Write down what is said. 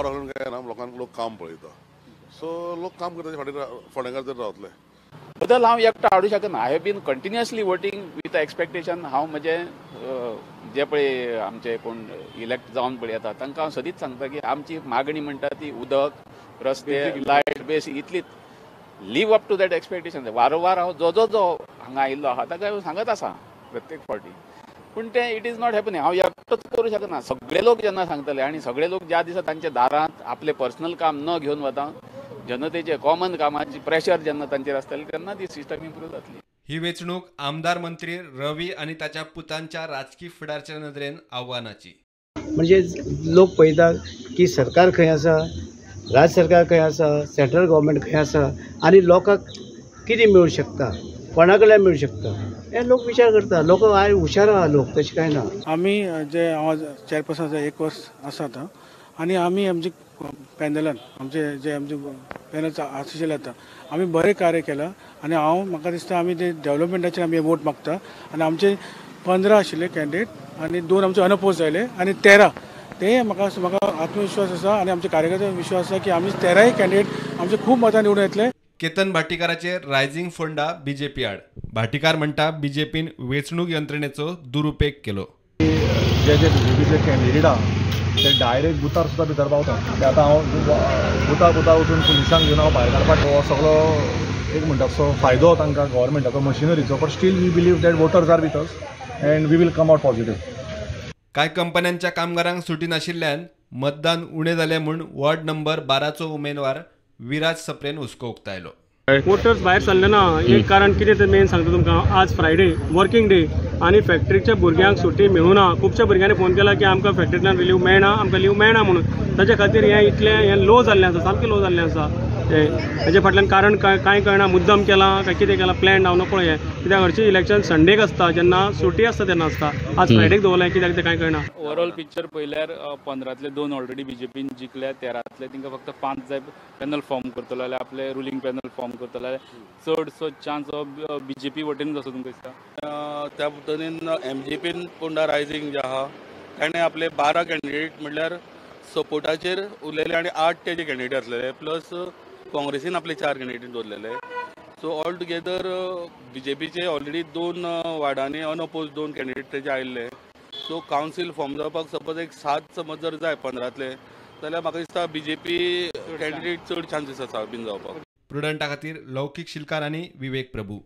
Power काय ना, लोकांक लोक काम पळयता, सो लोक काम करता फाटीं फोंडेकार तर रावतले. बदल हांव एकटो हाडूं शकना. I have been continuously voting with expectation. हांव म्हजें जे पळय आमचे कोण इलेक्ट जावन पळय येता तांकां हांव सदींच सांगता की आमची मागणी म्हणटा ती उदक, रस्ते, लायट, बेस इतलीच. Live up to that expectation. वारंवार हांव जो जो जो हांगा आयिल्लो आहा ताका हांव सांगत आसा प्रत्येक फावटी, पूण तें it is not happening. हांव एकटोच करूं शकना. सगळे लोक जेन्ना सांगतले आनी सगळे लोक ज्या दिसा तांच्या दारांत आपलें पर्सनल काम न घेवन वता, जनतेचे कॉमन कामाची प्रेशर जेन्ना तांचेर आसतलें तेन्ना ती सिस्टम इम्प्रूव जातली. ही वेंचणूक आमदार मंत्री रवी आनी ताच्या पुतांच्या राजकी फुडारच्या नदरेन आव्हानाची. म्हणजे लोक पळयता की सरकार खंय आसा, राज्य सरकार खंय आसा, सेंट्रल गव्हर्मेंट खंय आसा आनी लोकांक कितें मेळूं शकता, कोणा कडल्यान मेळूं शकता हे लोक विचार करता. लोक आयज हुशार आहा लोक, तशें कांय ना. आमी जे हांव चेअरपर्सन आसा एक वर्स आसा आतां, आनी आमी आमचे पॅनलान आमचे जे आमचे पॅनल आशिल्ले आतां आमी बरें कार्य केलां आनी हांव म्हाका दिसता आमी ते डेवलपमेंटाचेर आमी वोट मागता. आनी आमचे 15 आशिल्ले कॅन्डिडेट आनी 2 आमचे अनअपोज जाले आनी 13 ते म्हाका म्हाका आत्मविश्वास आसा आनी आमच्या कार्यकर्त्यांक विश्वास आसा की आमी 13 कॅन्डिडेट आमचे खूब मतां निवडून येतले. केतन भाटीकाराचेर रायझिंग फोंडा बीजेपी आड. भाटीकार म्हणटा बीजेपीन वेंचणूक यंत्रणेचो दुरुपेग केलो. जे जे बीजेपीचे कॅन्डिडेट आहा ते डायरेक्ट बुथार सुद्दां भितर पावता. ते आतां हांव बुथा बुथा वचून पुलिसांक घेवन हांव भायर काडपाक हो सगळो एक म्हणटा तसो फायदो तांकां गव्हर्मेंटाचो मशिनरीचो, but still we believe that voters are with us and we will come out positive. कांय कंपन्यांच्या कामगारांक सुटी नाशिल्ल्यान मतदान उणें जालें म्हूण वॉर्ड नंबर 12चो उमेदवार विराज सप्रेन हुस्को उक्तायलो. वोटर्स भायर सरले ना एक कारण कितें तें मेन सांगता तुमकां. आज फ्रायडे वर्किंग डे आनी फॅक्टरीच्या भुरग्यांक सुटी मेळूना. खुबश्या भुरग्यांनी फोन केला की आमकां फॅक्टरींतल्यान रिलीव मेळना, आमकां लीव मेळना म्हणून. ताच्या खातीर हें इतलें हें लो जाल्लें आसा, सामकें लो जाल्लें आसा. हें फाटल्यान कारण कांय कळना, मुद्दम केलां काय कितें केलां प्लॅन हांव नकळो. हें कित्याक हरशीं इलेक्शन संडेक आसता, जेन्ना सुटी आसता तेन्ना आसता. आज फ्रायडेक दवरलें कित्याक तें कांय कळना. ओवरऑल पिक्चर पळयल्यार 15तले 2 ऑलरेडी बीजेपीन जिखल्या, 13तले तांकां फक्त 5 जाय पॅनल फॉर्म करतलो जाल्यार, आपले रुलींग पॅनल फॉर्म करतलो जाल्यार चडसो चान्स हो बीजेपी वटेनूच आसा तुमकां दिसता. त्या पद्दतीन एमजेपीन फोंडा रायझींग जे आहा ताणें आपले 12 कॅन्डिडेट म्हणल्यार सपोर्टाचेर उरलेले आनी 8 तेजे कॅन्डिडेट आसलेले, प्लस काँग्रेसीन आपले 4 कॅन्डिडेट दवरलेले. सो ऑल टुगेदर बीजेपीचे ऑलरेडी 2 वार्डांनी अनअपोज 2 कॅन्डिडेट तेजे आयिल्ले. सो कावन्सील फॉर्म जावपाक सपोज एक 7 समज जर जाय 15तले जाल्यार म्हाका दिसता बीजेपी कॅन्डिडेट चड चान्सीस आसा बीन जावपाक. प्रुडंटा खातीर लौकीक शिलकार आनी विवेक प्रभू.